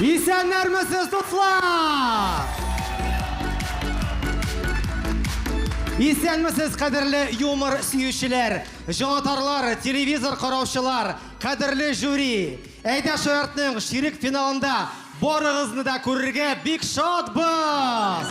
Исәннәрмесез, дуслар! Исәнмесез, кадерле юмор сөючеләр, җанатарлар, телевизор караучылар, кадерле жюри! Әйдә шаяртның чирек финалында барыгызны да күрергә бик шатбыз!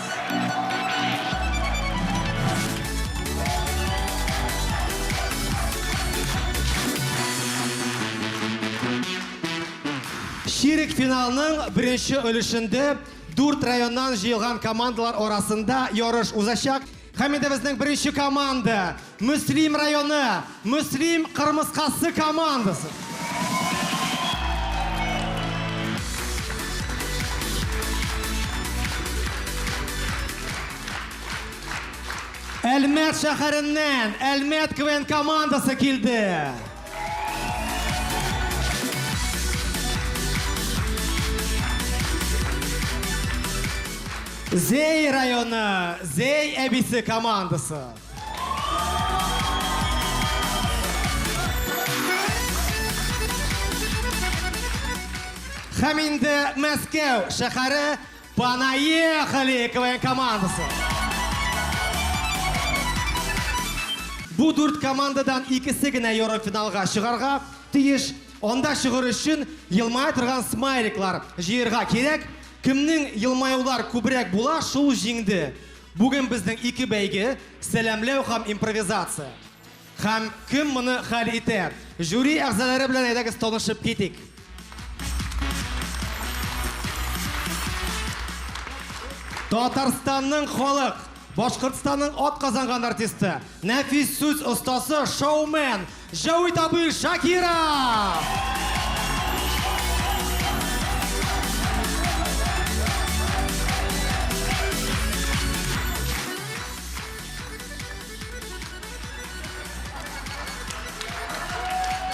Чирек финалның беренче өлешендә дүрт районнан җыелган командалар арасында ярыш узачак. Һәм инде безнең беренче команда Мөслим районы, Мөслим кырмыскасы командасы. Әлмәт шәһәреннән Әлмәт КВН командасы килде. Зәй районы, Зәй әбисе командасы. Һәм инде Мәскәү шәһәре Понаехали КВН командасы. Бу дүрт командадан икесе генә ярымфиналга чыгарга тиеш. Анда чыгыр өчен елмая торган смайликлар җыерга кирәк. Кемнең елмаюлар күбрәк була, шул җиңде. Бүген безнең ике бәйге, сәламләү һәм импровизация. Һәм кем моны хәл итә? Жюри әгъзалары белән әйдәгез танышып китик. Татарстанның халык, Башкортстанның атказанган артисты, нәфис сүз остасы, шоумен Җәвит абый Шакиров!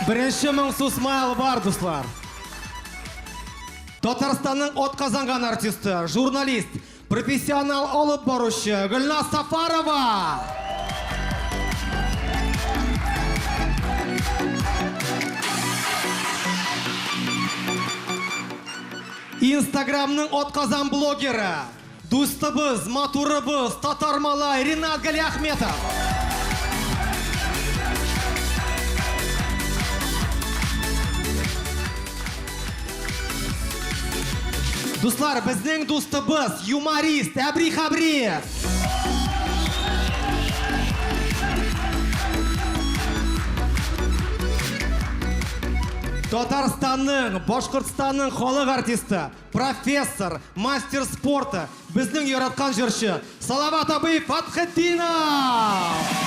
Беренче моңсу смайл бар, дуслар. Татарстанның атказанган артисты, журналист, профессионал алып баручы Гөлназ Сафарова. Инстаграмның атказан блогеры, Дустыбыз, матурыбыз, татар малай Ринат Галиахметов. Дуслар, безнең дустыбыз, юморист Әбри Хабриев. Татарстанның, Башкортстанның халык артисты, Профессор, мастер спорта, безнең яраткан җырчы Салават абый Фатхетдинов!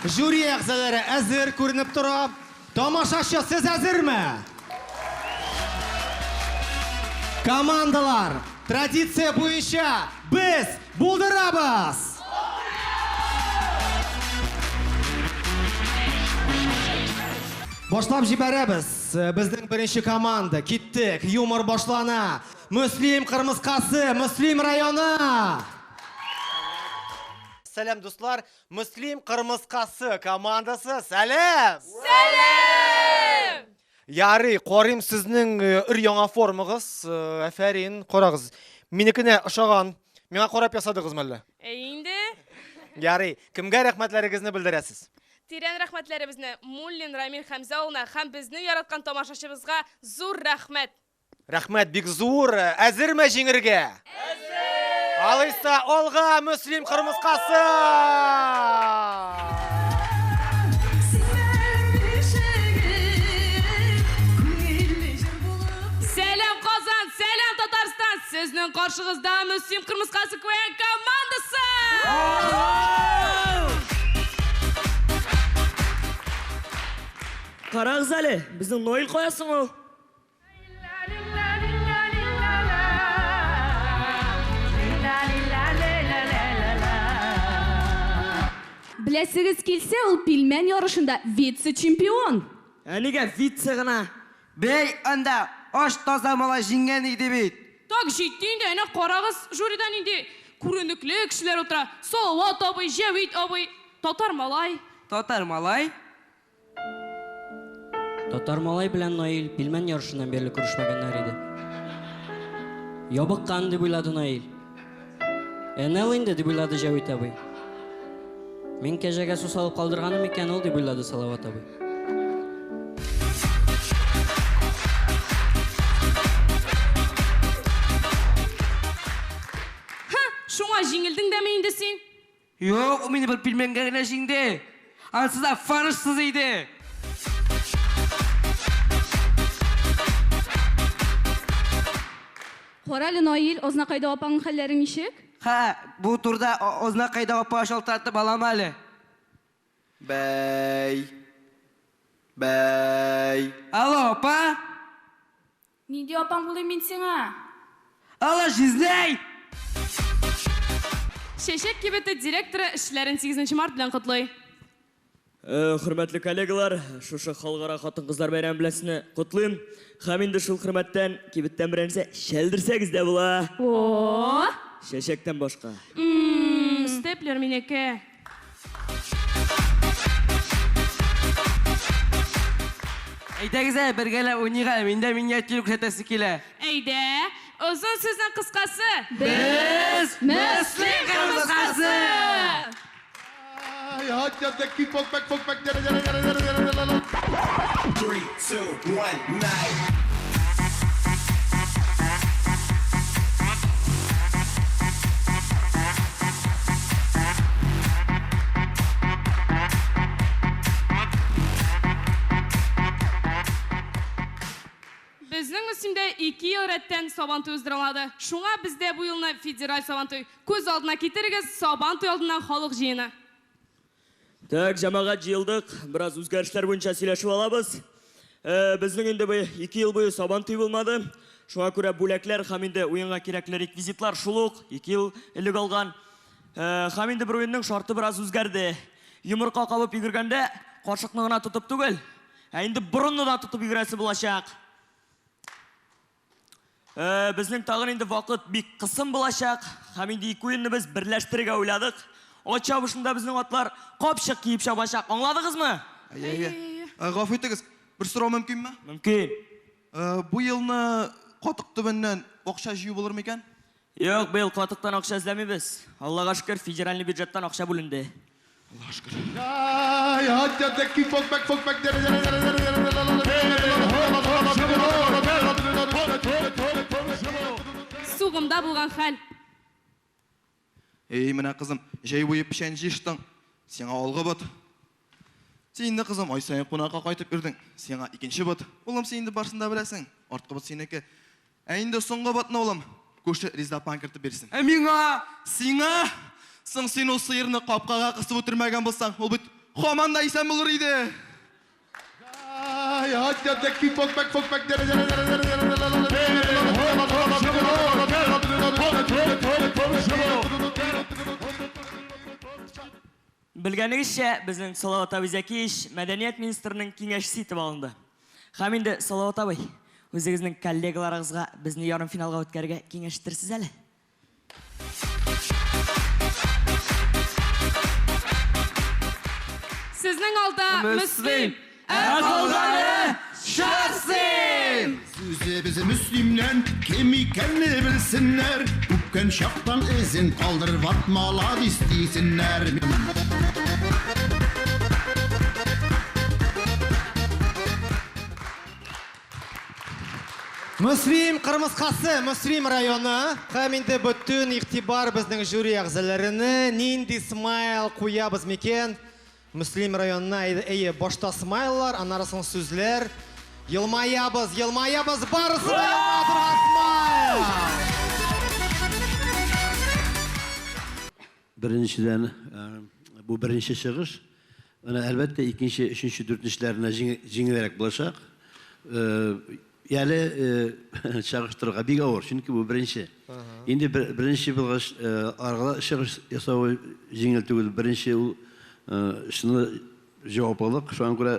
Жюри әгъзалары әзер күренеп тора. Тамашачы, сез әзерме? Командалар, традиция буенча без булдырабыз! Башлап җибәрәбез. Безнең беренче команда. Киттек. Юмор башлана. Мөслим кырмыскасы, Мөслим районы. Сәлам, дуслар. Мөслим кырмыскасы командасы, сәлам! Сәлам! Ярый, карыйм сезнең э, өр-яңа формагыз. Э, афәрин, карагыз. Минекенә ошаган. Миңа карап ясадыгыз мәллә? Ә инде. Ярый, кемгә рәхмәтләрегезне белдерәсез? Тирән рәхмәтләребезне Муллин Рамил Хәмзә улына һәм безне яраткан тамашачыбызга зур рәхмәт! Рәхмәт бик зур. Әзерме җиңергә? Әзер! Алайса, алга, Мөслим кырмыскасы! Сәлам Казан, сәлам Татарстан! Сезнең каршыгызда Мөслим кырмыскасы КВН командасы! Карагыз әле, безнең Ноил кая соң ул? Беләсегез килсә, ул пилмән ярышында вице-чемпион. Ә нигә вице гына? Бәй, анда аш таза малай җиңгән иде бит. Так җитте инде, әнә карагыз, жюрида нинди күренекле кешеләр утыра. Салават абый, Җәвит абый, татар малай. Татар малай? Татар малай белән Наил пилмән ярышыннан бирле күрешмәгәннәр иде. Ябыккан, дип уйлады Наил. Энел инде, дип уйлады Җәвит абый. Мин кәҗәгә су салып калдырганым икән ул, дип уйлады Салават абый. Һы, шуңа җиңелдең дәме инде син? Юк, ул мине бер пилмәнгә генә җиңде. Ансыз да фарышсыз иде. Карале, Наил, Азнакайда апаңның хәлләре ничек? Ха, бу турда Азнакайда апа шалтыратып алам әле. Бәй. Бәй. Алло, апа. Нинди апаң булыйм мин сиңа? Алло, җизнәй! Чәчәк кибете директоры эшчеләрен 8 март белән котлый. Хөрмәтле коллегалар, шушы халыкара хатын-кызлар бәйрәме белән сезне котлыйм. Һәм инде шул хөрмәттән кибеттән берәрсе чәлдерсәгез дә була. О! Чәчәктән башка. Степлер минеке. Әйдәгез әле, бергәләп уйныйк әле, миндә миниатюра күрсәтәсе килә. Әйдә, озын сүзнең кыскасы. Без Мөслим кырмыскасы! Three, two, one, nine. Безнең Мөслимдә ике ел рәттән Сабантуй уздырылмады. Шуңа бездә бу елны федераль Сабантуй. Күз алдына китерегез, Сабантуй алдыннан халык җыены. Так, җәмәгать җыелдык. Бераз үзгәрешләр буенча сөйләшеп алабыз. Безнең инде бу 2 ел буе Сабантуй булмады. Шуңа күрә бүләкләр һәм инде уенга кирәкле реквизитлар шул ук 2 ел элек алган. Һәм инде бер уенның шарты бераз үзгәрде. Йомырка кабып йөгергәндә кашыкны гына тотып түгел, ә инде борынны да тотып йөгерәсе булачак. Безнең тагын инде вакыт бик кысым булачак. Һәм инде ике уенны без берләштерергә уйладык. Ат чабышында безнең атлар капчык киеп чабачак. Аңладыгызмы? Әйе, әйе. Гафу итегез, бер сорау мөмкинме? Мөмкин. Бу елны катык төбеннән акча җыю булыр микән? Юк, быел катыктан акча эзләмибез. Аллага шөкер, федеральный бюджеттан акча бүленде. Аллага шөкер. Сугымда булган хәл. Эй, менә кызым, җәй буе печән җыештың. Сиңа алгы бот. Син инде, кызым, ай саен кунакка кайтып йөрдең. Сиңа икенче бот. Улым, син инде барсын да беләсең. Арткы бот синеке. Ә инде соңгы ботны, улым, күрше Резда апаң кертеп бирсен. Ә миңа? Сиңа? Соң син ул сыерны капкага кысып үтермәгән булсаң, ул бит һаман да исән булыр иде. Белгәнегезчә, безнең Салават абый Зәкиевич мәдәният министрының киңәшчесе итеп алынды. Һәм инде Салават абый, үзегезнең коллегаларыгызга безне ярымфиналга үткәрергә киңәш итерсез әле. Сезнең алда Мөслим, ә калганы Шацин! Сүзебез Мөслимнән кем икәнне белсеннәр, үпкән чактан эзен калдырып маладис дисеннәр. Мөслим кырмыскасы, Мөслим районы. Һәм инде бөтен игътибар безнең жюри әгъзаларына. Нинди смайл куябыз микән? Мөслим районына, әйе, башта смайллар, аннары соң сүзләр. Елмаябыз, елмаябыз, барысы да елмая торган смайл! Беренчедән, бу беренче чыгыш. Менә, әлбәттә, икенче, өченче, дүртенчеләренә җиңелрәк булачак. Әле чагыштырырга бик авыр, чөнки бу беренче. Инде беренче булгач, аргыда чыгыш ясавы җиңел түгел. Беренче ул чынлы җаваплылык. Шуңа күрә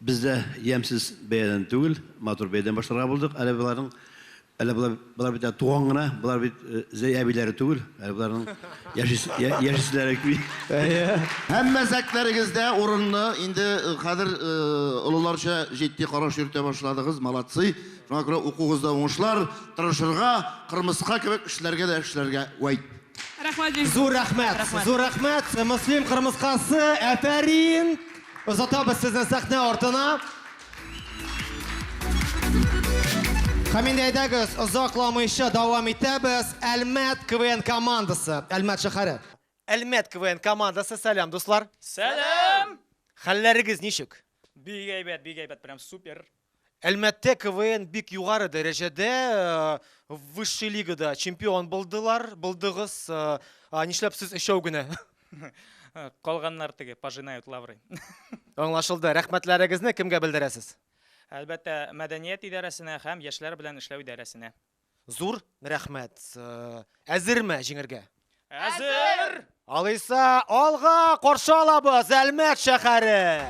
без дә ямьсез бәядән түгел, матур бәядән башларга булдык. Әле боларның Әле болар, болар бит әле туган гына, болар бит Зәй әбиләре түгел, әле боларның яшиселәре күп. Һәм мәзәкләрегез дә урынлы. Инде хәзер олыларча җитди караш йөртә башладыгыз, молодцы. Шуңа күрә укуыгызда уңышлар, тырышырга, кырмыска кебек эшләргә дә эшләргә. Вәйт. Рәхмәт бик Зур рәхмәт, зур рәхмәт. Мөслим кырмыскасы, афәрин! Озатабыз сезне сәхнә артына. Һәм инде әйдәгез, озакламыйча дәвам итәбез. Әлмәт КВН командасы, Әлмәт шәһәре. Әлмәт КВН командасы, сәлам, дуслар. Сәлам! Хәлләрегез ничек? Бик әйбәт, бик әйбәт, прям супер. Әлмәттә КВН бик югары дәрәҗәдә, высший лигада чемпион булдылар, булдыгыз. Нишләп сез өчәү генә? Калганнар теге пожинают лавры. Аңлашылды. Рәхмәтләрегезне кемгә белдерәсез? Әлбәттә, мәдәният идарәсенә һәм яшьләр белән эшләү идарәсенә. Зур рәхмәт. Әзерме җиңергә? Әзер! Алайса, алга каршы алабыз Әлмәт шәһәре!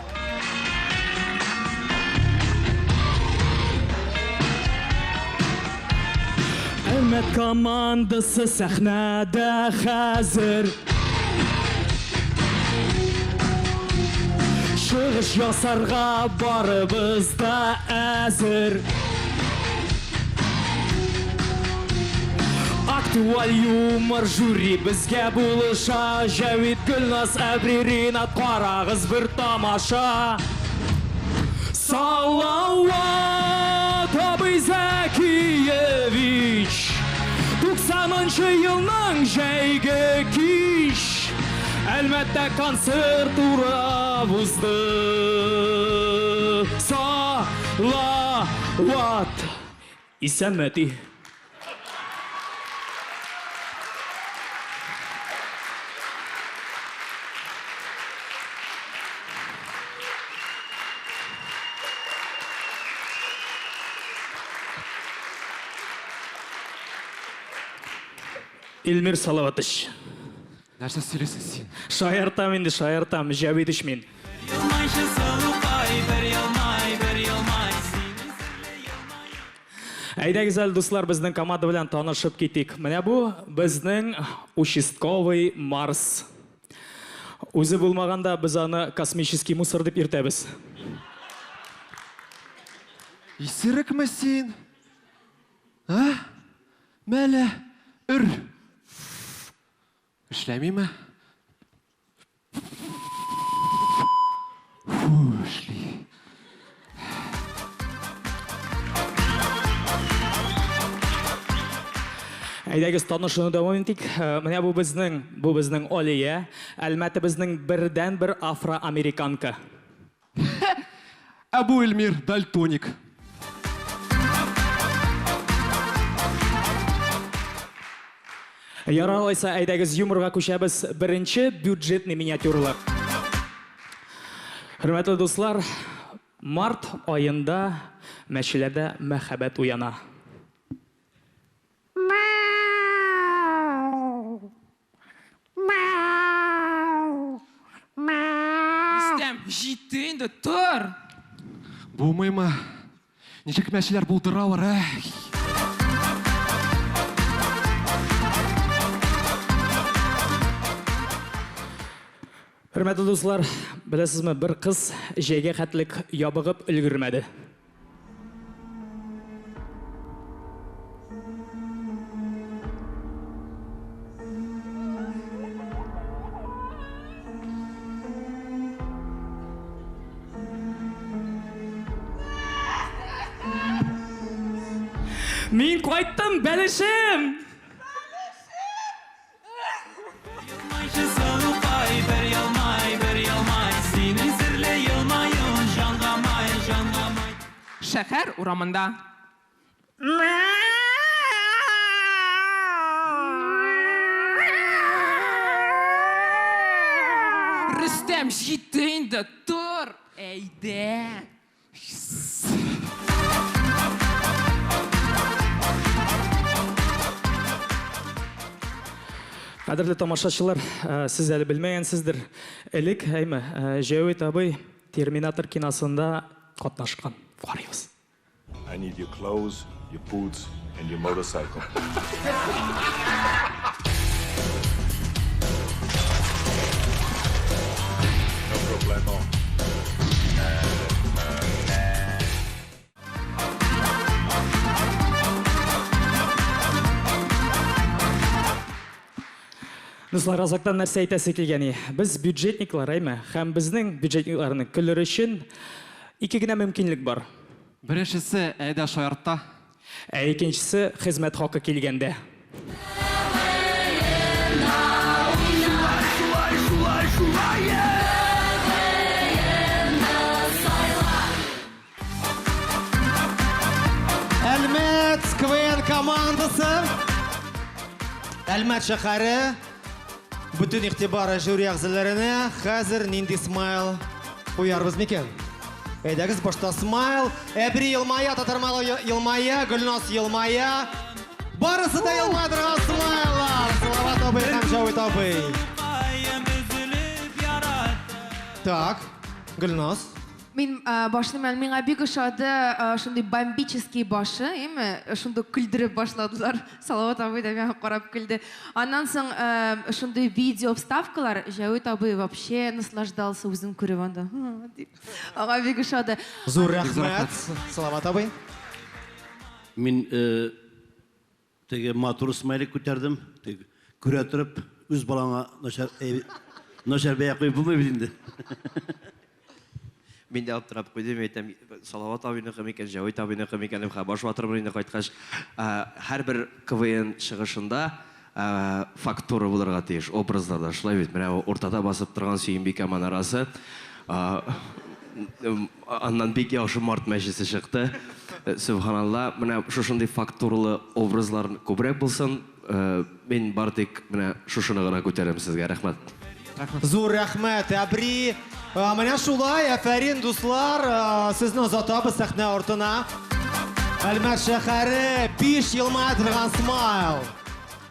Әлмәт командасы сәхнәдә хәзер. Чыгыш ясарга барыбыз да әзер. Актуаль юмор жюри безгә булыша. Җәвит, Гөлназ, Әбри, Ринат, карагыз бер тамаша. Салават абый Зәкиевич, туксанынчы елның җәйге кич, Әлмәттә концерт урап узды. Салават. Исәнме, әти? Илмир Салаватыч. Нәрсә сөйлисең син? Шаяртам инде, шаяртам, Җәвидыч мин. Әйдәгез әле, дуслар, безнең команда белән танышып китик. Менә бу безнең участковый Марс. Үзе булмаганда без аны космический мусор дип йөртәбез. Исерекме син? А? Мәле, өр. Эшләмиме? Фу, эшли. Әйдәгез, танышуны дәвам итик. Менә бу безнең, бу безнең Алия, Әлмәтебезнең бердәнбер афроамериканка. Ә бу Эльмир дальтоник. Ярар алайса, әйдәгез юморга күчәбез. Беренче бюджетный миниатюралар. Хөрмәтле дуслар, март аенда мәчеләрдә мәхәббәт уяна. Рөстәм, җитте инде, тор! Булмыймы? Ничек мәчеләр булдыралар, әй? Хөрмәтле дуслар, беләсезме, бер кыз җәйгә хәтлек ябыгып өлгермәде. Мин кайттым, бәлешем! Шәһәр урамында. Рөстәм, җитте инде, тор, әйдә. Кадерле тамашачылар, сез әле белмәгәнсездер, элек, әйме, Җәвит абый Терминатор киносында катнашкан. Карыйбыз. I need your clothes. your boots, and your motorcycle. No problemo. Дуслар, азактан нәрсә әйтәсе килгән и? Без бюджетниклар, әйме? Һәм безнең бюджетникларны көлер өчен ике генә мөмкинлек бар. Беренчесе, әйдә шаярта. Ә икенчесе, хезмәт хакы килгәндә. Әлмәт КВН командасы. Әлмәт шәһәре. Бөтен игътибар жюри әгъзаларына. Хәзер нинди смайл куярбыз микән? Әйдәгез башта смайл. Әбри елмая, Татармалы елмая, Гөлназ елмая. Барысы да елмая торган смайллар. Салават абый һәм Җавит абый. Так, Гөлназ. Мин башлыйм әле, миңа бик ошады шундый бомбический башы, әйме, шундый көлдереп башладылар. Салават абый да миңа карап көлде. Аннан соң шундый видео вставкалар, Җәвит абый вообще наслаждался үзен күреп анда. Дип. Аңа бик ошады. Зур рәхмәт, Салават абый. Мин теге матур смайлик күтәрдем. Теге күрә торып, үз балаңа начар начар бәя куеп булмый бит инде. Мин дә аптырап куйдым, әйтәм, Салават абыйныкы микән, Җәвит абыйныкы микән дип, баш ватырмын инде кайткач. Һәрбер КВН чыгышында фактура булырга тиеш, образларда, шулай бит. Менә уртада басып торган Сөембикә манарасы, аннан бик яхшы март мәчесе чыкты. Сөбханалла, менә шушындый фактуралы образлар күбрәк булсын. Мин бар тик менә шушыны гына күтәрәм сезгә, рәхмәт. Зур рәхмәт, Әбри. Менә шулай, афәрин, дуслар, сезне озатабыз сәхнә артына. Әлмәт шәһәре, 5 елмая торган смайл.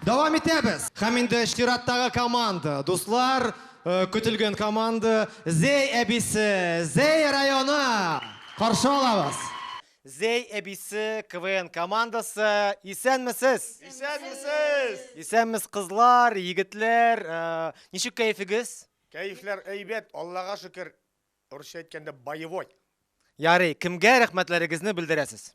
Дәвам итәбез. Һәм инде чираттагы команда. Дуслар, көтелгән команда Зәй әбисе, Зәй районы. Каршы алабыз. Зәй әбисе КВН командасы. Исәнмесез? Исәнмесез! Исәнмес, кызлар, егетләр. Ничек кәефегез? Кәефләр әйбәт, Аллага шөкер. Урысча әйткәндә, боевой. Ярый, кемгә рәхмәтләрегезне белдерәсез?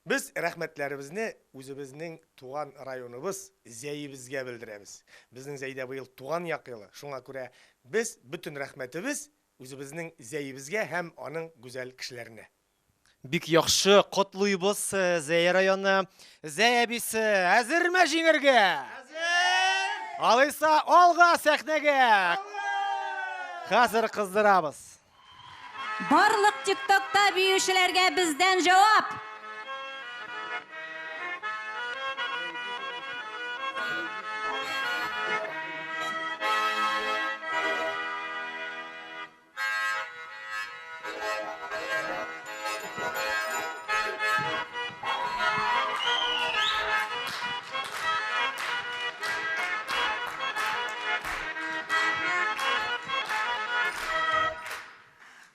Без рәхмәтләребезне үзебезнең туган районыбыз Зәебезгә белдерәбез. Безнең Зәйдә быел туган як елы. Шуңа күрә без бөтен рәхмәтебез үзебезнең Зәебезгә һәм аның гүзәл кешеләренә. Бик яхшы, котлыйбыз Зәй районы. Зәй әбисе, әзерме җиңергә? Әзер! Алайса, алга сәхнәгә! Хәзер кыздырабыз. Барлык ТикТокта биючеләргә бездән җавап!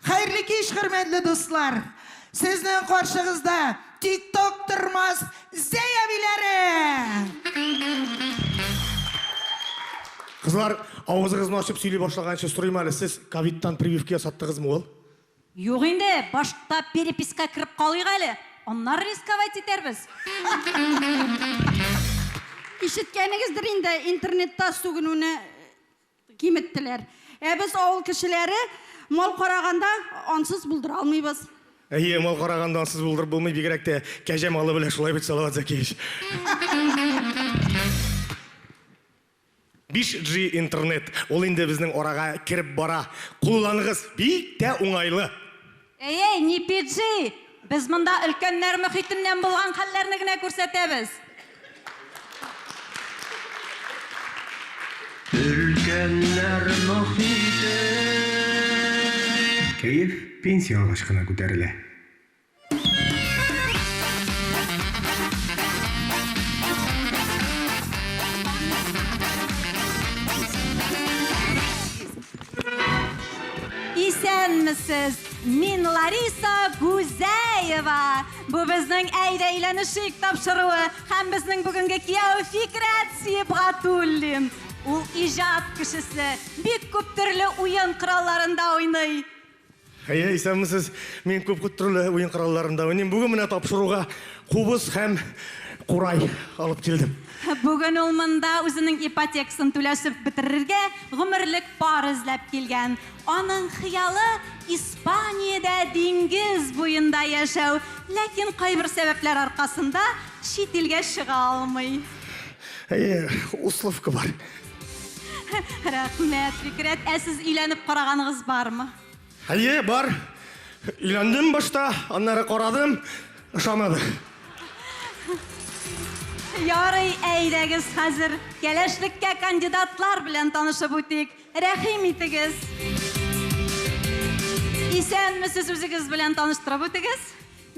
Хәерле кич, хөрмәтле дуслар! Сезнең каршыгызда TikTok тормас Зәй әбиләре! Кызлар, авызыгызны ачып сөйли башлаганчы сорыйм әле, сез ковидтан прививка ясаттыгызмы ул? Юк инде, башта переписька кереп калыйк әле, аннары рисковать итәрбез. Ишеткәнегездер инде, интернетта сүгенүне киметтеләр. Ә без авыл кешеләре мал караганда ансыз булдыра алмыйбыз. Әйе, мал караганда ансыз булдырып булмый, бигрәк тә кәҗә малы белән, шулай бит, Салават Зәкиевич. 5G интернет, ул инде безнең арага кереп бара. Кулланыгыз, бик тә уңайлы. Әй, әй, не PG! Без монда өлкәннәр мөхитеннән булган хәлләрне генә күрсәтәбез. Өлкәннәр мөхите. Кәеф пенсия алгач кына күтәрелә. Исәнмесез! Мин Лариса Гузеева. Бу безнең Әйдә әйләнешик тапшыруы һәм безнең бүгенге кияү Фикрәт Сибгатуллин. Ул иҗат кешесе, бик күп төрле уен коралларында уйный. Әйе, исәнмесез. Мин күп төрле уен коралларында уйныйм. Бүген менә тапшыруга кубыз һәм курай алып килдем. Бүген ул монда үзенең ипотекасын түләшеп бетерергә гомерлек пар эзләп килгән. Аның хыялы Испаниядә диңгез буенда яшәү, ләкин кайбер сәбәпләр аркасында чит илгә чыга алмый. Әйе, условка бар. Рәхмәт, Фикрәт. Ә сез өйләнеп караганыгыз бармы? Әйе, бар. Өйләндем башта, аннары карадым, ошамады. Ярый, әйдәгез хәзер кәләшлеккә кандидатлар белән танышып үтик. Рәхим итегез. Исәнмесез, үзегез белән таныштырып үтегез.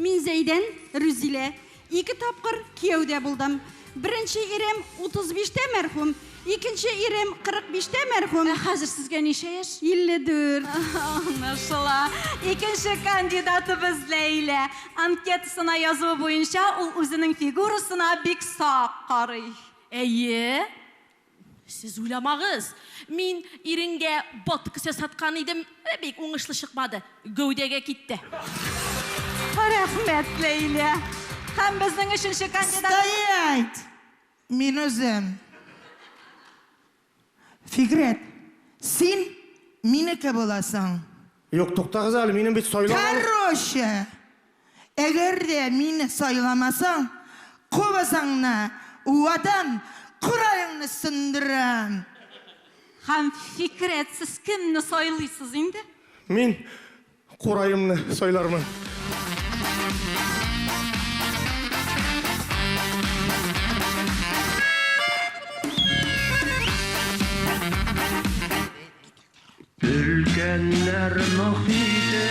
Мин Зәйдән, Рүзилә. Ике тапкыр кияүдә булдым. Беренче ирем 35-тә мәрхүм, икенче ирем 45-тә мәрхүм. Ә хәзер сезгә ничә яшь? 54. Аңлашыла. Икенче кандидатыбыз Ләйлә. Анкетасына язуы буенча, ул үзенең фигурасына бик сак карый. Әйе. Сез уйламагыз, мин иренгә ботокс ясаткан идем, бик уңышлы чыкмады, гәүдәгә китте. Рәхмәт, Ләйлә. Һәм безнең өченче кандидат. Стоять! Мин үзем. Фикрәт, син минеке буласың. Юк, туктагыз әле, минем бит сайлау. Короче, әгәр дә мине сайламасаң, кубызыңны ватам, кураеңны сындырам. Һәм Фикрәт, сез кемне сайлыйсыз инде? Мин кураемны сайлармын. Өлкәннәр мохите.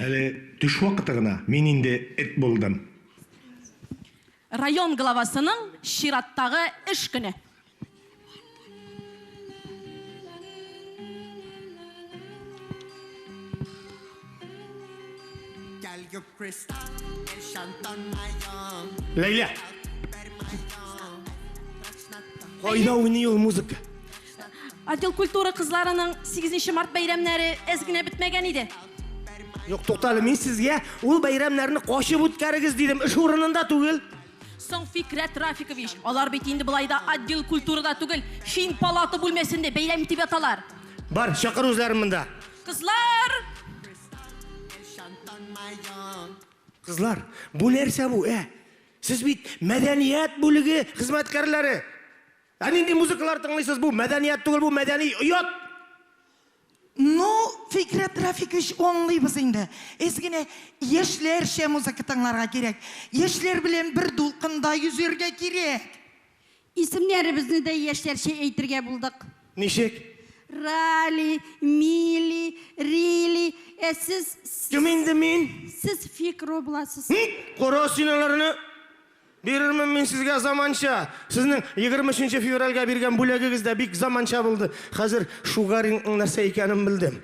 Әле төш вакыты гына, мин инде эт булдым. Район главасының чираттагы эш көне. Ләйлә! Кайда уйный ул музыка? Отдел культуры кызларының 8 март бәйрәмнәре әз генә бетмәгән иде. Юк, тукта әле, мин сезгә ул бәйрәмнәрне качып үткәрегез дидем, эш урынында түгел. Соң Фикрәт Рафикович, алар бит инде болай да отдел культурада түгел, фин палата бүлмәсендә бәйрәм итеп яталар. Бар, чакыр үзләрен монда. Кызлар! Кызлар, бу нәрсә бу, ә? Сез бит мәдәният бүлеге хезмәткәрләре. Ә нинди музыкалар тыңлыйсыз? Бу мәдәният түгел, бу мәдәни оят. Ну, Фикрәт Рафикович, аңлыйбыз инде. Әз генә яшьләрчә музыка тыңларга кирәк. Яшьләр белән бер дулкында йөзәргә кирәк. Исемнәребезне дә яшьләрчә әйтергә булдык. Ничек? Рали, Мили, Рили. Ә сез... Кем инде мин? Сез Фикро буласыз. Кара син аларны. Бирермен мин сезгә заманча. Сезнең 23 февральгә биргән бүләгегез дә бик заманча булды. Хәзер шугарингның нәрсә икәнен белдем.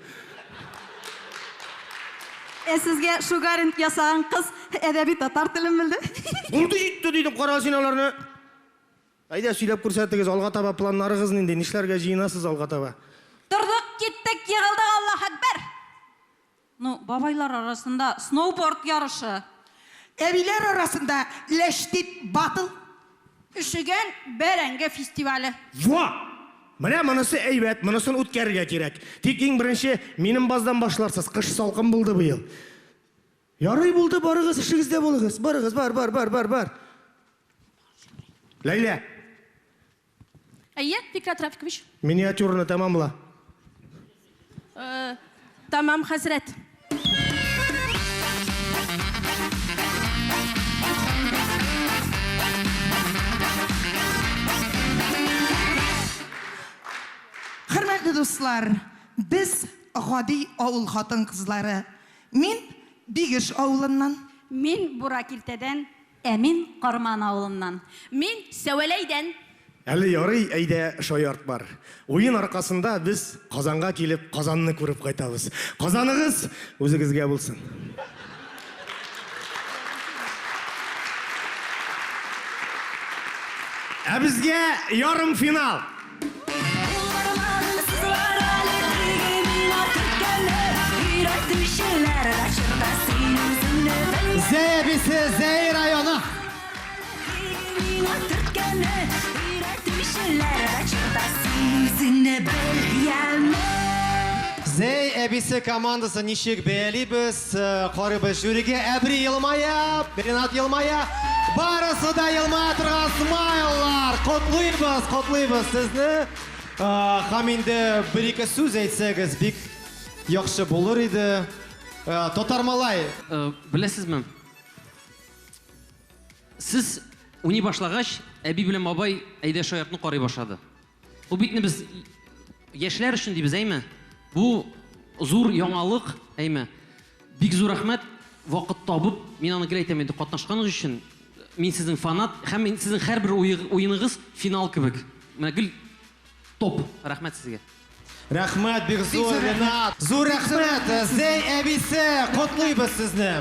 Ә сезгә шугаринг ясаган кыз әдәби татар телен белде. Булды җитте дидем, кара син аларны. Әйдә сөйләп күрсәтегез, алга таба планнарыгыз нинди, нишләргә җыенасыз алга таба? Тордык, киттек, егылдык, Аллаһ әкбәр! Ну, бабайлар арасында сноуборд ярышы. Әбиләр арасында ләштит батл. Өшегән бәрәңге фестивале. Во! Менә монысы әйбәт, монысын үткәрергә кирәк. Тик иң беренче минем баздан башларсыз, кыш салкын булды быел. Ярый булды, барыгыз эшегездә булыгыз. Барыгыз, бар, бар, бар, бар, бар. Ләйлә, Әйе, Фикрәт Рафикович. миниатюраны тәмамла. Тәмам, хәзрәт. Хөрмәтле дуслар, без гади авыл хатын-кызлары. Мин Бигеш авылыннан. Мин Буракилтәдән. Ә мин Карман авылыннан. Мин Сәвәләйдән. Әле ярый, әйдә шаярт бар. Уен аркасында без Казанга килеп, Казанны күреп кайтабыз. Казаныгыз үзегезгә булсын. Ә безгә ярымфинал. Зәй әбисе, Зәй районы. Зәй әбисе командасы ничек бәялибез? Карыйбыз жюриге. Әбри елмая, Ренат елмая. Барысы да елмая торган смайллар. Котлыйбыз, котлыйбыз сезне. Һәм инде бер-ике сүз әйтсәгез, бик яхшы булыр иде. Татар малай. Беләсезме? Сез уйный башлагач, әби белән бабай әйдә шаяртны карый башлады. Бу бит без яшьләр өчен дибез, әйме? Бу зур яңалык, әйме? Бик зур рәхмәт, вакыт табып, мин аны гел әйтәм инде, катнашканыгыз өчен. Мин сезнең фанат, һәм мин сезнең һәрбер уеныгыз финал кебек. Менә гел топ. Рәхмәт сезгә. Рәхмәт бик зур, Ренат. Зур рәхмәт, Зәй әбисе, котлыйбыз сезне.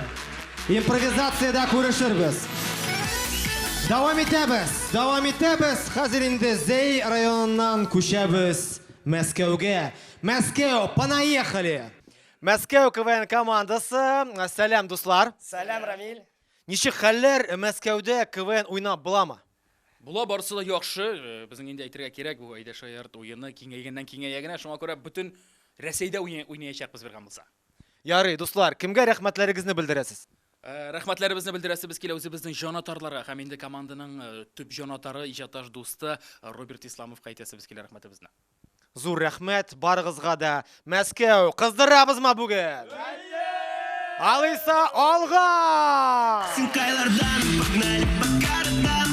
Импровизациядә күрешербез. Дәвам итәбез, дәвам итәбез. Хәзер инде Зәй районыннан күчәбез Мәскәүгә. Мәскәү, понаехали! Мәскәү КВН командасы. Сәлам, дуслар. Сәлам, Рамиль. Ничек хәлләр? Мәскәүдә КВН уйнап буламы? Була, барысы да яхшы. Безнең инде әйтергә кирәк, бу Әйдә шаярт уены киңәйгәннән киңәя генә. Шуңа күрә бөтен Рәсәйдә уйнаячакбыз бер гам булса. Ярый, дуслар, кемгә рәхмәтләрегезне белдерәсез? Рәхмәтләребезне белдерәсебез килә үзебезнең җанатарларга һәм инде команданың төп җанатары, иҗатташ дусты Роберт Исламовка әйтәсебез килә рәхмәтебезне. Зур рәхмәт барыгызга да. Мәскәү, кыздырабызмы бүген? Алайса, алга! Син кайлардан погнали по городам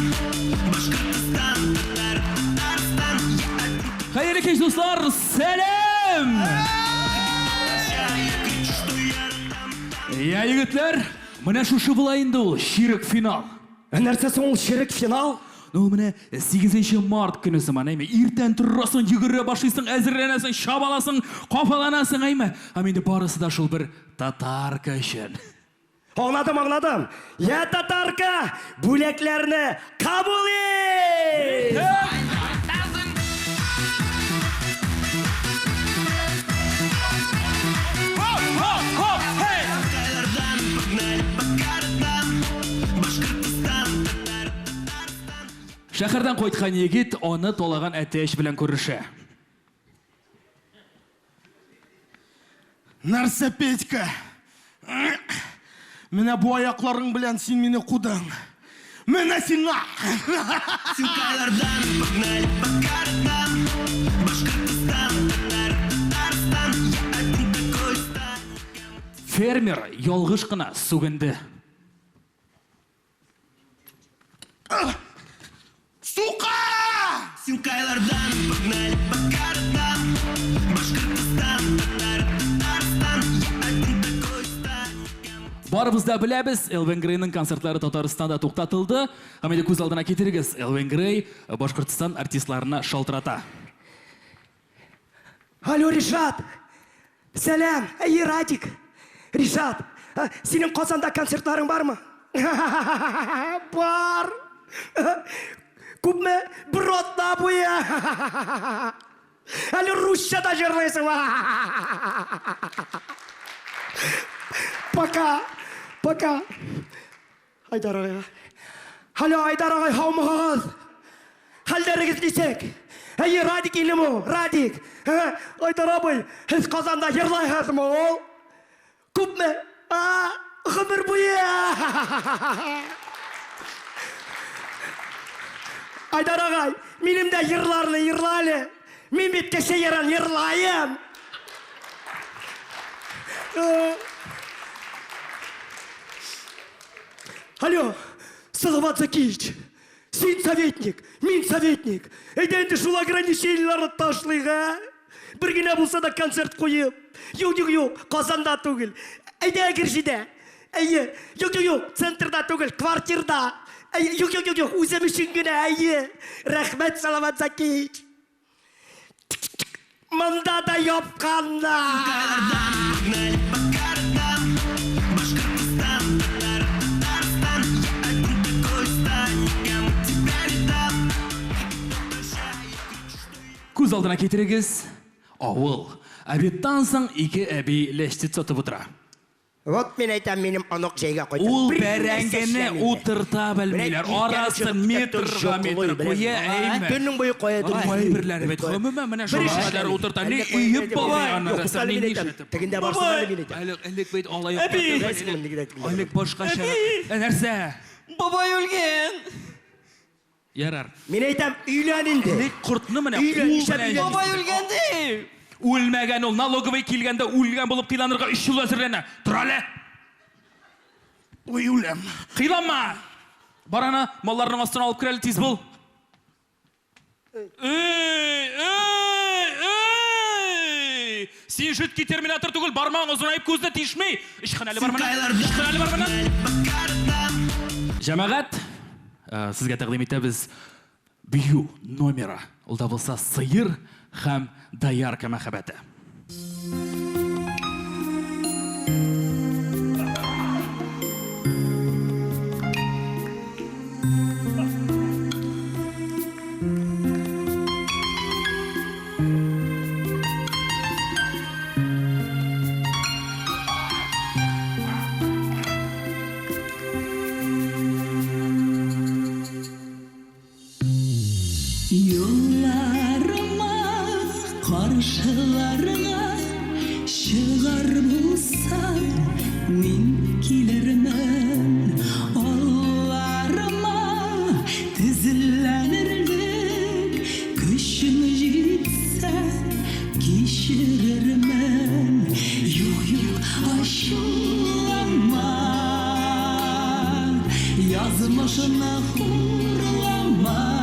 Башкортостан, Татар, Татарстан Хәерле кич, дуслар! Сәлам! Я, егетләр, менә шушы була инде ул чирек финал. Ә нәрсә соң ул чирек финал? Ну, менә 8 март көне сыман, әйме? Иртән торасың, йөгерә башлыйсың, әзерләнәсең, чабаласың, кафаланасың, әйме? Һәм инде барысы да шул бер татарка өчен. Аңладым, аңладым. Я, татарка, бүләкләрне кабул ит! Шәһәрдән кайткан егет аны талаган әтәч белән күрешә. Нәрсә, Петька? Менә бу аякларың белән син мине кудың. Менә сиңа! Син кайлардан погнали по городам Башкортостан, Татар, Татарстан Я один такой Фермер ялгыш кына сүгенде. Сука! Син кайлардан погнали по городам Башкортостан, Татар, Татарстан Я один такой Барыбыз да беләбез, Элвин Грейның концертлары Татарстанда туктатылды. Һәм инде күз алдына китерегез, Элвин Грей Башкортстан артистларына шалтырата. Алло, Ришат! Сәлам! Әйе, Радик! Ришат, синең Казанда концертларың бармы? Бар! Күпме? Бер атна буе! Әле русча да җырлыйсың! Пока! Пока! Айдар агайга. Алло, Айдар агай, һаумыгыз? Хәлләрегез ничек? Әйе, Радик инем ул, Радик. Айдар абый, сез Казанда җырлайсызмы ул? Күпме? А, гомер буе. Айдар агай, минем дә җырларны җырла әле. Мин бит кеше җырын җырлаем. Алло, Салават Закиевич, син советник, мин советник. Әйдә инде шул ограничениеләрне ташлыйк, ә? Бер генә булса да концерт куеп. Юк, юк, юк, Казанда түгел. Әйдә Әгерҗедә. Әйе, юк, юк, юк, центрда түгел, квартирда. Әйе, юк, юк, юк, юк, үзем өчен генә, әйе. Рәхмәт, Салават Закиевич. Монда да япканнар. Күз алдына китерегез, авыл. Обедтан соң ике әби ләчтит сатып утыра. Вот мин әйтәм, минем онык җәйгә кайтыр. Ул бәрәңгене утырта белмиләр. Арасын метрга метр куя, әйме. Төннең буе каядыр. Кайберләре бит гомумән менә шул кадәр утырта. Ни өеп булмый аны рәсем, ни нишләтеп. Тегендә барсын әле мин әйтәм. Элек элек бит алай Элек башкача. Нәрсә? Бабай үлгән. Ярар. Мин әйтәм, өйлән инде. Элек кортны менә Өйлән, кул нишләп белән өйлән? Бабай үлгән ди. Үлмәгән ул, налоговый килгәндә үлгән булып кыйланырга 3 ел әзерләнә. Тор әле. Ой, үләм. Кыйланма! Бар аны малларның астына алып кер әле, тиз бул. Эй, эй, эй! Син жидкий терминатор түгел, бармагың озынаеп күзне тишми. Ычкын әле бар моны. Ычкын әле бар моны. Җәмәгать, сезгә тәкъдим итәбез бию номера. Ул да булса сыер һәм доярка мәхәббәте. Юлларыма каршыларыңа чыгар булсаң, мин килермен. Алларыма тезләнерлек көчең җитсә, кичерермен. Юк, юк, ачуланма, язмышны хурлама.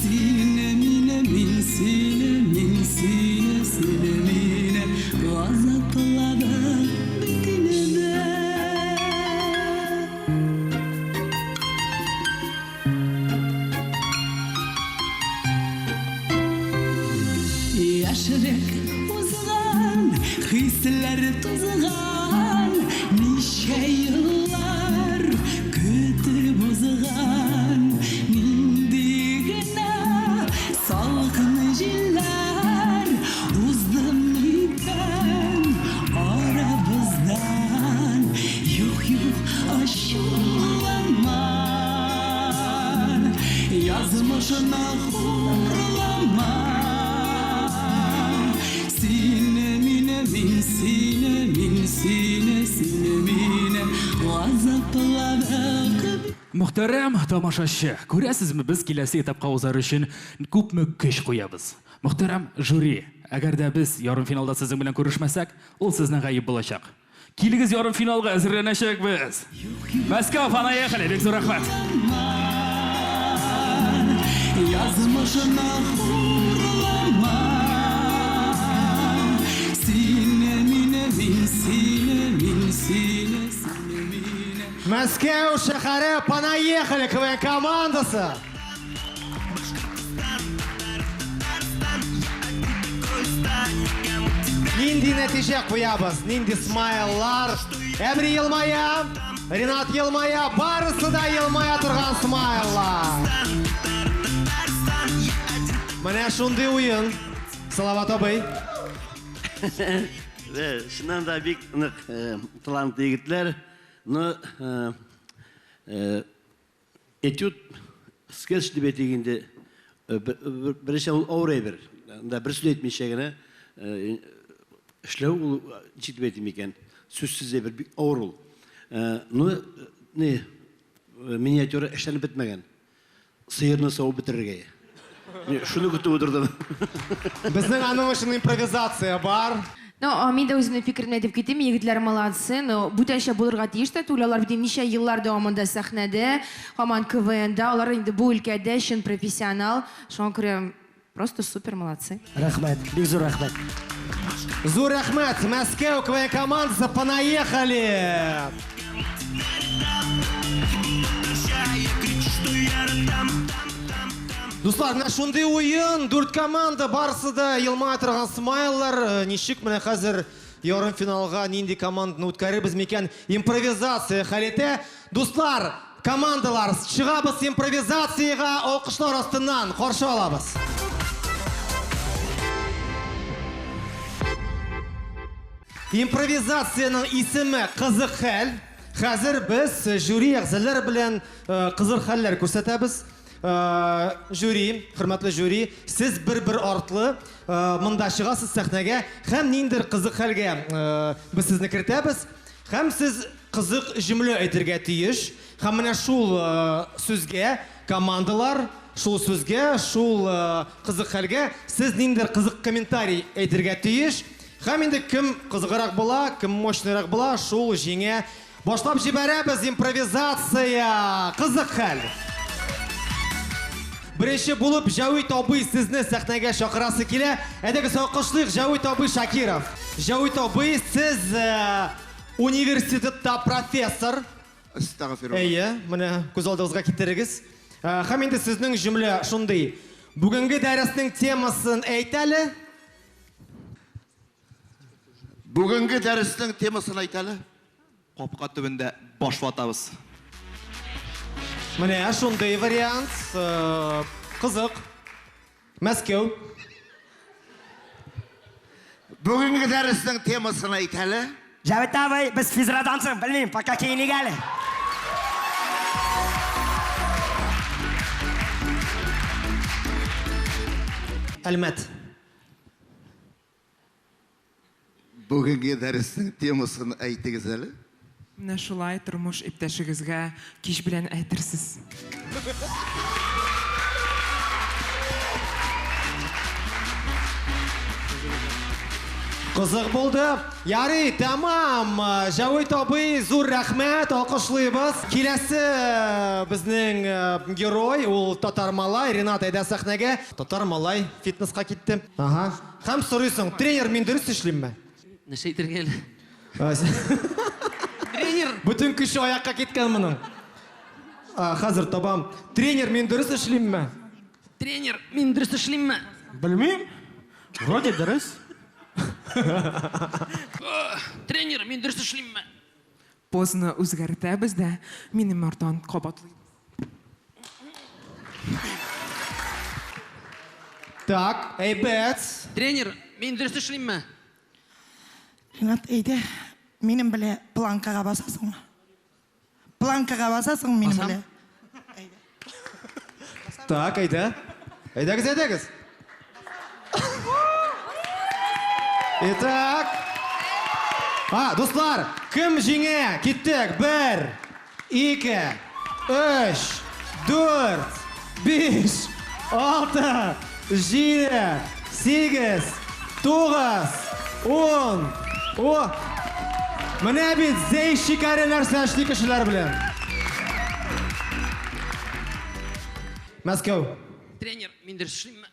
Сине, мине, мин сине, мин сине, сине, мине газапладык бит инде. Яшьлек узган, хисләр тузган, ничә еллар көтеп узган, нинди генә салкын җилләр узды микән арабыздан. Юк, юк, ачуланма, язмышны хурлама. Сине, мине, мин сине, мин сине, сине, мине газапладык. Мөхтәрәм тамашачы, күрәсезме, без киләсе этапка узар өчен күпме көч куябыз. Мөхтәрәм жюри, әгәр дә без ярымфиналда сезнең белән күрешмәсәк, ул сезнең гаеп булачак. Килегез ярымфиналга әзерләнәчәкбез. Мәскәү, понаехали, бик зур рәхмәт. Язмышны хурлама. Сине, мине, мин сине, мин сине, сине, мине. Мәскәү шәһәре, понаехали, КВН командасы. Нинди нәтиҗә куябыз, нинди смайллар. Әмри елмая, Ренат елмая, барысы да елмая торган смайллар. Менә шундый уен. Салават абый. Чыннан да бик нык талантлы егетләр. Но этюд, скетч дип әйтик инде, беренче ул авыр әйбер. Анда бер сүз әйтмичә генә эшләү ул ничек дип әйтим икән, сүзсез әйбер бик авыр ул. Ну, не, миниатюра эшләнеп бетмәгән. Сыерны савып бетерергә. Мин шуны көтеп утырдым. Безнең аның өчен импровизация бар. Ну, мин дә үземнең фикеремне әйтеп китим, егетләр молодцы, но бүтәнчә булырга тиеш тә түгел, алар бит инде ничә еллар дәвамында сәхнәдә, һаман КВНда, алар инде бу өлкәдә чын профессионал, шуңа күрә просто супер молодцы. Рәхмәт, бик зур рәхмәт. Зур рәхмәт, Мәскәү КВН командасы, понаехали! Дуслар, менә шундый уен, дүрт команда, барысы да елмая торган смайллар. Ничек менә хәзер ярымфиналга нинди команданы үткәрербез микән? Импровизация хәл итә. Дуслар, командалар, чыгабыз импровизациягә, алкышлар астыннан каршы алабыз. Импровизациянең исеме Кызык хәл. Хәзер без жюри әгъзалары белән кызык хәлләр күрсәтәбез. Жюри, хөрмәтле жюри, сез бер-бер артлы монда чыгасыз сәхнәгә һәм ниндидер кызык хәлгә без сезне кертәбез. Һәм сез кызык җөмлә әйтергә тиеш. Һәм менә шул сүзгә командалар, шул сүзгә, шул кызык хәлгә сез ниндидер кызык комментарий әйтергә тиеш. Һәм инде кем кызыграк була, кем мощныйрак була, шул җиңә. Башлап җибәрәбез импровизация! Кызык хәл! Беренче булып Җәвит абый сезне сәхнәгә чакырасы килә. Әйдәгез алкышлыйк Җәвит абый Шакиров. Җәвит абый, сез университетта профессор. Әстәгъфирулла. Әйе, менә күз алдыгызга китерегез. Һәм инде сезнең җөмлә шундый. Бүгенге дәреснең темасын әйт әле. Бүгенге дәреснең темасын әйт әле. Капка төбендә баш ватабыз. Менә шундый вариант. Кызык. Мәскәү. Бүгенге дәреснең темасын әйт әле. Җәвит абый, без физрадан соң, белмим, пока киеник әле. Әлмәт. Бүгенге дәреснең темасын әйтегез әле. Менә шулай тормыш иптәшегезгә кич белән әйтерсез. Кызык булды. Ярый, тәмам. Җәвит абый, зур рәхмәт, алкышлыйбыз. Киләсе безнең герой, ул татар малай, Ренат, әйдә сәхнәгә. Татар малай фитнеска китте. Ага. Һәм сорыйсың, тренер, мин дөрес эшлимме? Нәрсә әйтергә әле? Тренер! Бөтен көче аякка киткән моның. Хәзер табам. Тренер, мин дөрес эшлимме? Тренер, мин дөрес эшлимме? Белмим. Вроде дөрес. Тренер, мин дөрес эшлимме? Позаны үзгәртәбез дә, минем арттан кабатлыйбыз. Так, әйбәт. Тренер, мин дөрес эшлимме? Ренат, әйдә, минем белән планкага басасыңмы? Планкага басасың минем белән? Так, әйдә. Әйдәгез, әйдәгез. Итак. А, дуслар, кем җиңә? Киттек. 1, 2, 3, 4, 5, 6, 7, 8, 9, 10. О! Менә бит Зәй шикәре нәрсә эшли кешеләр белән. Мәскәү. Тренер, мин дөрес эшлимме?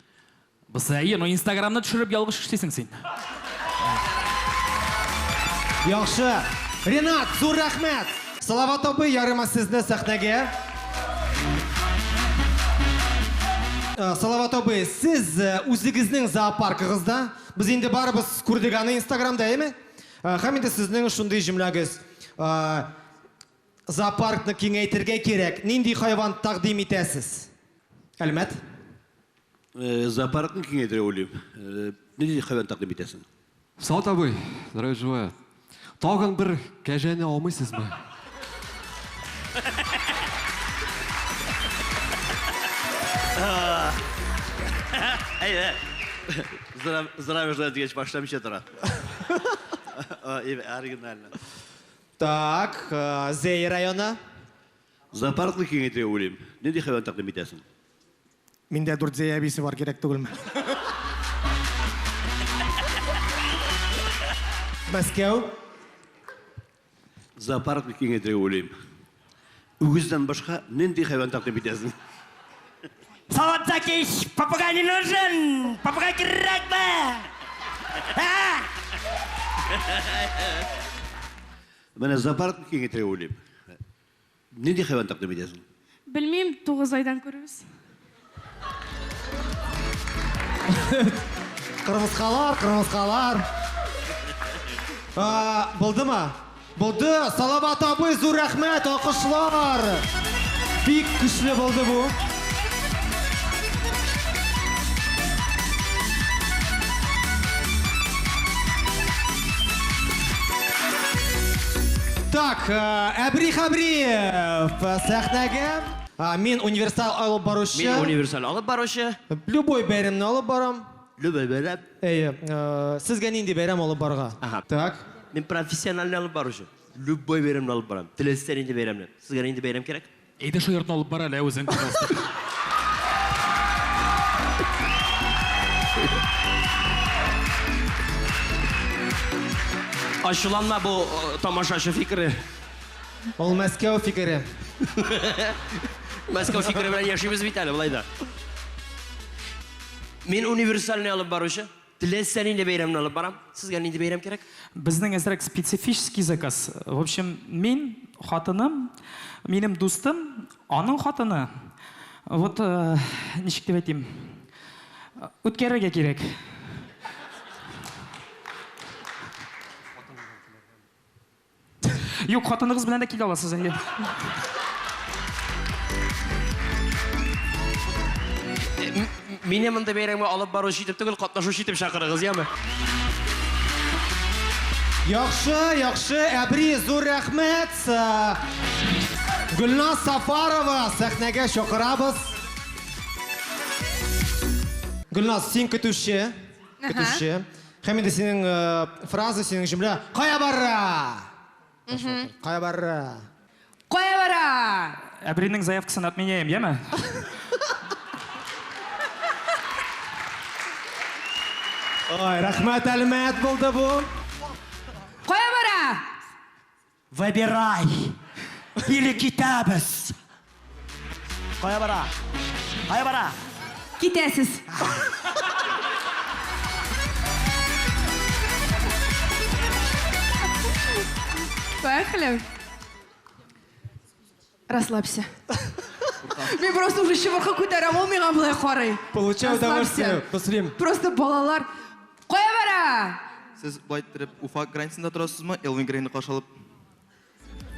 Бусы әйе, но Инстаграмны төшереп ялгыш эшлисең син. Яхшы. Ренат, зур рәхмәт. Салават абый, ярыма сезне сәхнәгә. Салават абый, сез үзегезнең зоопаркыгызда, без инде барыбыз күрдек аны Инстаграмда, әйеме? Һәм инде сезнең шундый җөмләгез. Зоопаркны киңәйтергә кирәк. Нинди хайван тәкъдим итәсез? Әлмәт? Зоопаркны киңәйтергә уйлыйм. Нинди хайван тәкъдим итәсең? Салават абый, здравия желаю. Тагын бер кәҗәне алмыйсызмы? Әйдә. Здравия желаю дигәч, башламыйча тора. Оригинально. Так, Зәй районы. Зоопаркны киңәйтергә уйлыйм. Нинди хайван тәкъдим итәсең? Миндә дүрт Зәй әбисе бар, кирәк түгелме? Мәскәү. Зоопаркны киңәйтергә уйлыйм. Үгездән башка нинди хайван тәкъдим итәсең? Салават Закич, попугай не нужен! Попугай кирәкме? А? Менә зоопаркны киңәйтергә уйлыйм. Нинди хайван тәкъдим итәсең? Белмим, 9 айдан күрербез. Кырмыскалар, кырмыскалар. Булдымы? Булды. Салават абый, зур рәхмәт, алкышлар. Бик көчле булды бу. Так, Әбри Хәбриев сәхнәгә. Мин универсал алып баручы. Мин универсаль алып баручы. Любой бәйрәмне алып барам. Любой бәйрәм. Әйе, сезгә нинди бәйрәм алып барырга? Ага. Так. Мин профессиональный алып баручы. Любой бәйрәмне алып барам. Теләсә нинди бәйрәмне. Сезгә нинди бәйрәм кирәк? Әйдә шул йортны алып бар әле, үзең, пожалуйста. Ачуланма бу тамашачы фикере. Ул Мәскәү фикере. Мәскәү фикере белән яшибез бит әле болай да. Мин универсальный алып баручы. Теләсә нинди бәйрәмне алып барам. Сезгә нинди бәйрәм кирәк? Безнең әзрәк специфический заказ. В общем, мин, хатыным, минем дустым, аның хатыны. Вот, ничек дип әйтим? Үткәрергә кирәк. Юк, хатыныгыз белән дә килә аласыз инде. Мине монда бәйрәмгә алып баручы итеп түгел, катнашучы итеп чакырыгыз, яме? Яхшы, яхшы, Әбри, зур рәхмәт. Гөлназ Сафарова сәхнәгә чакырабыз. Гөлназ, син көтүче, көтүче. Һәм инде синең фраза, синең җөмлә кая бара? Кая бара? Кая бара? Әбринең заявкасын отменяем, яме? Ой, рәхмәт, Әлмәт булды бу. Кая бара? Выбирай. Или китәбез. Кая бара? Кая бара? Китәсез. Поехали. Расслабься. Мин просто уже чыбыркы күтәрәм, ул миңа болай карый. Получаю удовольствие, Муслим. Просто балалар. Кая бара? Сез болай иттереп Уфа границасында торасызмы? Элвин Грейны каршы алып.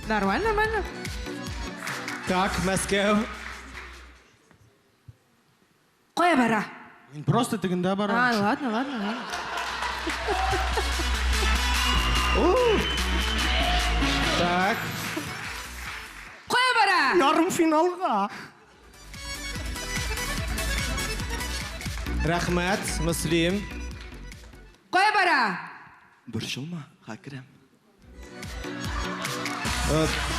Нормально, нормально. Так, Мәскәү. Кая бара? Мин просто тегендә барам. А, ладно, ладно, ладно. Так. Кая бара? Ярымфиналга. Рәхмәт, Мөслим. Кая бара? Борчылма, хакерәм.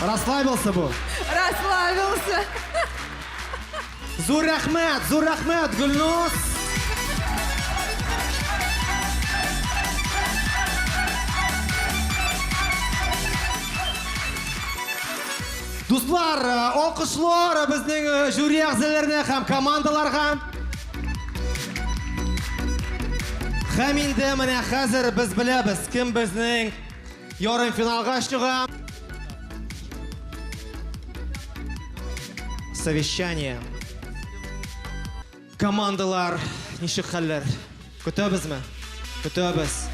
Расслабился бу. Расслабился. Зур рәхмәт, зур рәхмәт, Гөлназ. Дуслар, алкышлар безнең жюри әгъзаларына һәм командаларга. Һәм инде менә хәзер без беләбез, кем безнең ярымфиналга чыга. Совещание. Командалар, ничек хәлләр? Көтәбезме? Көтәбез.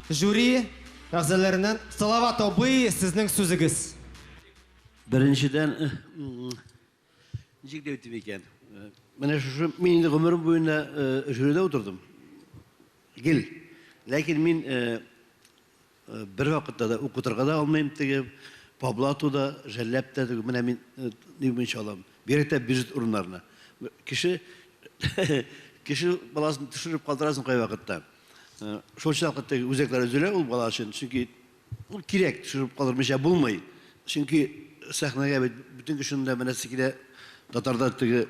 Жюри әгъзаларыннан Салават абый, сезнең сүзегез. Беренчедән, ничек дип әйтим икән? Менә шушы мин инде гомерем буена жюрида утырдым. Гел. Ләкин мин бер вакытта да укытырга да алмыйм теге по блату да, жәлләп тә теге менә мин ни буенча алам. Бигрәк тә бюджет урыннарына. Кеше кеше баласын төшереп калдырасың кайвакытта. Шул чакта теге үзәкләр өзелә ул бала өчен, чөнки ул кирәк, төшереп калдырмыйча булмый. Чөнки сәхнәгә бит бөтен кешенең дә менәсе килә. Татарда теге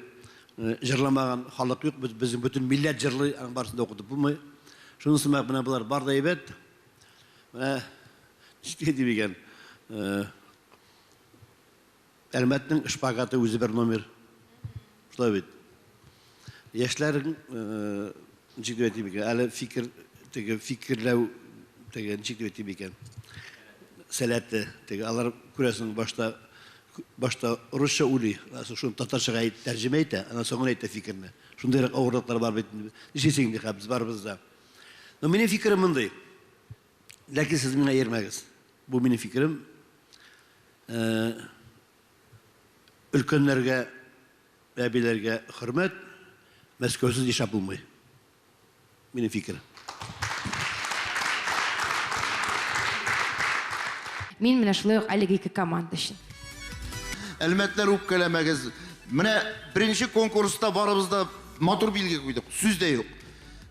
җырламаган халык юк, безнең бөтен милләт җырлый, аның барысын да укытып булмый. Шунысы менә болар бар да әйбәт. Менә ничек дип икән? Әлмәтнең шпагаты үзе бер номер. Шулай бит. Яшьләрнең ничек дип әйтим икән? Әле фикер теге фикерләү теге ничек дип әйтим икән? Сәләте теге алар күрәсең башта башта русча уйлый, шуны татарчага тәрҗемә итә, аннан соң гына әйтә фикерне. Шундыйрак авырлыклар бар бит. Нишлисең инде, без барыбыз да. Но минем фикерем мондый. Ләкин сез миңа иярмәгез. Бу минем фикерем. Өлкәннәргә, әбиләргә хөрмәт, Мәскәүсез яшәп булмый. Минем фикер. Мин менә шулай ук әлеге ике команда өчен. Әлмәтләр үпкәләмәгез. Менә беренче конкурста барыбыз да матур билге куйдык, сүз дә юк.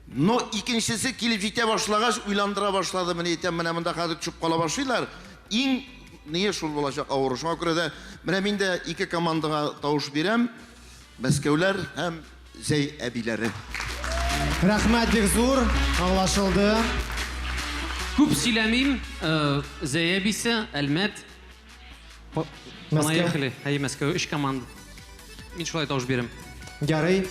Но икенчесе килеп җитә башлагач, уйландыра башлады. Менә әйтәм, менә монда хәзер төшеп кала башлыйлар. Иң ние шул булачак авыры. Шуңа күрә дә менә мин дә ике командага тавыш бирәм. Мәскәүләр һәм Зәй әбиләре. Рәхмәт бик зур, аңлашылды. Күп сөйләмим, Зәй әбисе, Әлмәт. Понаехали. Әйе, Мәскәү, өч команда. Мин шулай тавыш бирәм. Ярый.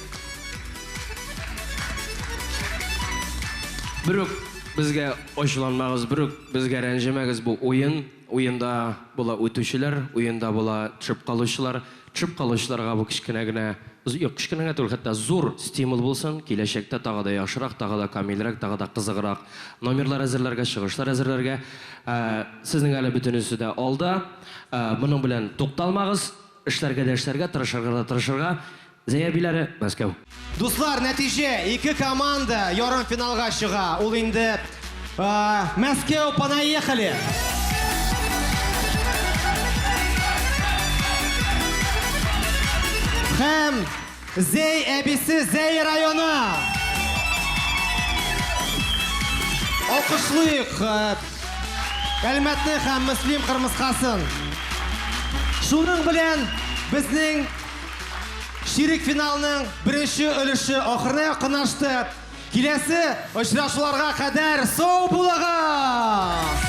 Берүк безгә ачуланмагыз, берүк безгә рәнҗемәгез, бу уен. Уенда була үтүчеләр, уенда була төшеп калучылар. Төшеп калучыларга бу кечкенә генә, юк, кечкенә генә түгел, хәтта зур стимул булсын, киләчәктә тагы да яхшырак, тагы да камилрәк, тагы да кызыграк номерлар әзерләргә, чыгышлар әзерләргә. Сезнең әле бөтенесе дә алда. Моның белән тукталмагыз, эшләргә дә эшләргә, тырышырга да тырышырга. Зәй әбиләре, Мәскәү. Дуслар, нәтиҗә, ике команда ярымфиналга чыга. Ул инде Мәскәү, понаехали! Һәм Зәй әбисе Зәй районы! Алкышлыйк Әлмәтне һәм Мөслим кырмыскасын. Шуның белән безнең чирек финалның беренче өлеше ахырына якынлашты. Киләсе очрашуларга кадәр сау булыгыз!